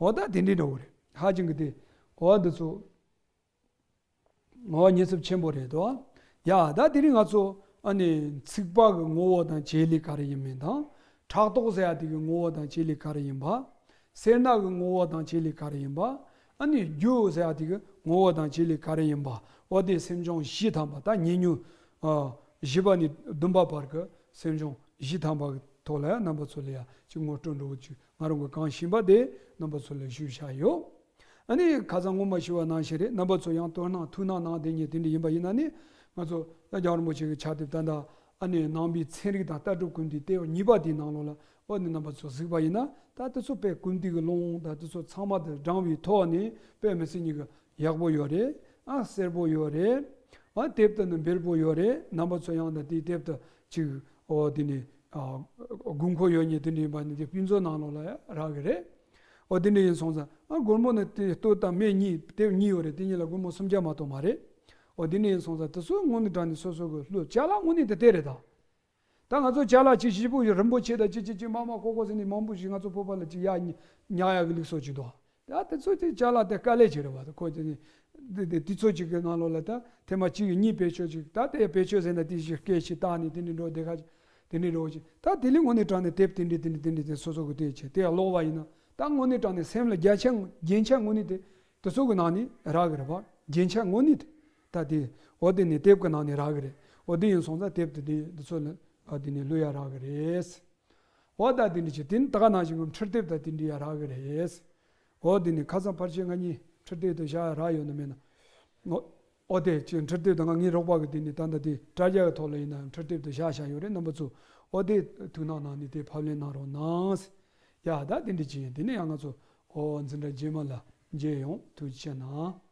འོ་ད་དེ་འདྲའི་འདྲ་བོ་རེད། ཧ་ཅང་གི་དེ་འོ་འདི་ཚོ། འོ་ཉེས་ཚབས་ཆེན་པོ་རེད་དོ། ཡ་ད་དེ་རིང་ང་ཚོ་ཨ་ནི་ཚིག་པ་གི་ངོ་བོ་དང་བྱེད་ལས་ག་རེ་ཡིན་མིན་དང་། ཕྲག་དོག་ཟེར་ཡ་དེ་གི་ངོ་བོ་དང་བྱེད་ལས་ག་རེ་ཡིན་པ། སེར་སྣ་གི་ངོ་བོ་དང་བྱེད་ལས་ག་རེ་ཡིན་པ། ཨ་ནི་རྒྱུ་ཟེར་ཡ་དེ་གི་ངོ་བོ་དང་བྱེད་ལས་ག་རེ་ཡིན་པ། འོ་དེ་སེམས་བྱུང་བཞི་ཐམ་པ་ད་ཉེ་ཉོན་ཨ་བཞི་པ་ནས་བདུན་པ་བར་གི་སེམས་བྱུང་བཞི་ཐམ་པ་གི་ཐོག་ལ་ཡང་རྣམ་པ་ཚོ་ལ་ཡ་ཅིག་ངོ་སྤྲོད་འདྲ་བོ་ཅིག་ང་རང་གི་གང་ཤེས་པ་དེ་རྣམ་པ་ཚོ་ལ་ཞུས་བཞག་ཡོད། ཨ་ནི་ཁ་སང་སྔོན་མ་ཞུས་པ་ནང་བཞིན་རེད། རྣམ་པ་ཚོ་ཡང་དོ་སྣང་ཐུགས་སྣང་གནང་དེ་ཉིད་དེ་འདྲ་ཡིན་པ་ཡིན་ན་ནི་ང་ཚོ་རྒྱལ་བ་རིན་པོ་ཆེ་གི་ཕྱག་དེབ་ད་ལྟ་ཨ་ནི་ནང་པའི་ཚན་རིག་དང་ལྟ་གྲུབ་ཀུན་བཏུས་ལྟེ་བ་གཉིས་པ་དེའི་ནང་ལོགས་ལ་འོ་ནི་རྣམ་པ་ཚོ་གཟིགས་པ་ཡིན་ན་ད་དེ་ཚོ་དཔེ་ཀུན་བཏུས་ཀྱི་ལུང་དང་དེ་ཚོ་ཚང་མ་དེ་བགྲངས་པའི་ཐོག་ནས་དཔེ་མི་སྲིད་ཉིད་ཀྱི་ཡག་པོ་ཡོད་རེད། ཨ་གསལ་པོ་ཡོད་རེད། ཨ་དེབ་དེ་ནི་འབེལ་པོ་ཡོད་རེད། རྣམ་པ་ཚོ་ཡང་ད་དེའི་དེབ་དེ་ཅིག་འོ་དེ་ནི་ཨ་དགོས་མཁོ་ཡོད་མཁན་དེ་འདྲ་ཡིན་པ་ནི་དེ་ཕུན་ཚོགས་ནང་ལོགས་ལ་ཡང་རག་གི་རེད། འོ་དེ་འདྲ་ཡིན་སོང་ཙང་ཨ་སྒོར་མོ་ནི་དེ་ལྟོ་དང་སྨན་གཉིས་དེབ་གཉིས་ཡོད་རེད། དེ་གཉིས་ལ་སྒོར་མོ་སུམ་བརྒྱ་མ་གཏོགས་མ་རེད། འོ་དེ་འདྲ་ཡིན་སོང་ཙང་དེ་ཚོ་དངོས་གནས་དྲང་གནས་སོ་སོ་གི་བློ་ཅ་ལག་དངོས་གནས་དེ་དེ་རེད་ད། ད་ང་ཚོ་ཅ་ལག་ཅིག་ཞེ་པོ་རིན་པོ་ཆེ་དང་ཅི་ཅི་ཅི་མ་མ་ཀོ་ཀོ་ཟེར་ནས་མང་པོ་ཞིག་ང་ཚོ་བོད་པ་ལ་ཅིག་ཡག་ཉག་ཡག་གི་ལུགས་སྲོལ་ཅིག་འདུག་ད་དེ་ཚོ་དེ་ཅ་ལག་དེ་དཀའ་ལས་ཆེ་རེད་བ། ཁོ་དེ་ནི་དེ་དེ་དུས་ཚོད་ཅིག་གི་ནང་ལོགས་ལ་ད་ཐེངས་མ་གཅིག་གཉིས་བེད་སྤྱོད་ཅིག་ད་དེ་བེད་སྤྱོད་ཟེར་ན་དེ་ཞིག་སྐད་ཆ་བཏང་ནས་དེ་འདྲ་འགྲོ་དེ་ཁ་ཅིག་དེ་འདྲ་འགྲོ་ཅིག་ད་དེ་ལས་དངོས་གནས་དྲང་གནས་དེབ་དེ་འདྲ་དེ་འདྲ་དེ་འདྲ་དེ་སོ་སོ་གི་དེ་བྱས་དེ་ཀློག་པ་ཡིན་ན་ད་དངོས་གནས་དྲང་གནས་སེམས་ལ་རྒྱ་ཆེན་རྒྱན་ཆ་དངོས་གནས་དེ་དེ་ཚོ་གི་ནང་ནས་རག་གི་རེད་བ། རྒྱན་ཆ་དངོས་གནས་དེ་ད་དེ་འོ་དེ་ནས་དེབ་གི་ནང་ནས་རག་གི་རེད། འོ་དེ་ཡིན་སོང་ཙང་དེབ་དེ་དེ་དེ་ཚོ་ལ་ཨ་དེ་ནས་བླུག་ཡ་རག་གི་རེད། འོ་ད་དེ་འདྲ་བྱས་དེ་ནི་ད་ག་ནང་བཞིན་གྱི་འཕྲུལ་དེབ་དང་དེ་འདྲ་ཡ་རག་གི་རེད། འོ་དེ་ནི་ཁ་སང་ཕལ་ཆེར་ང་གཉིས་འཕྲུལ་དེབ་དེ་བཞག་ཡ་རག་ཡོད་ན་མེད་ན། འོ་འོ་དེ་ཅི་འཕྲུལ་དེབ་དེ་ང་ངའི་རོགས་པ་གི་དེ་ནི་ད་ལྟ་དེ་དྲ་རྒྱ་གི་ཐོག་ལ་ཡིན་ན་འཕྲུལ་དེབ་དེ་བཞག་བཞག་ཡོད་རེད། རྣམ་པ་ཚོ་འོ་དེ་ཐུགས་སྣང་གནང་ནས་དེ་ཕབ་ལེན་གནང་རོགས་གནང་། ཡ་ད་དེ་འདྲ་བྱས་ཡིན། དེ་ནས་ཡང་ང་ཚོ་འོ་འཛིན་གྲྭ་རྗེས་མ་ལ་མཇལ་ཡོང་། ཐུགས་རྗེ་ཆེ་གནང་།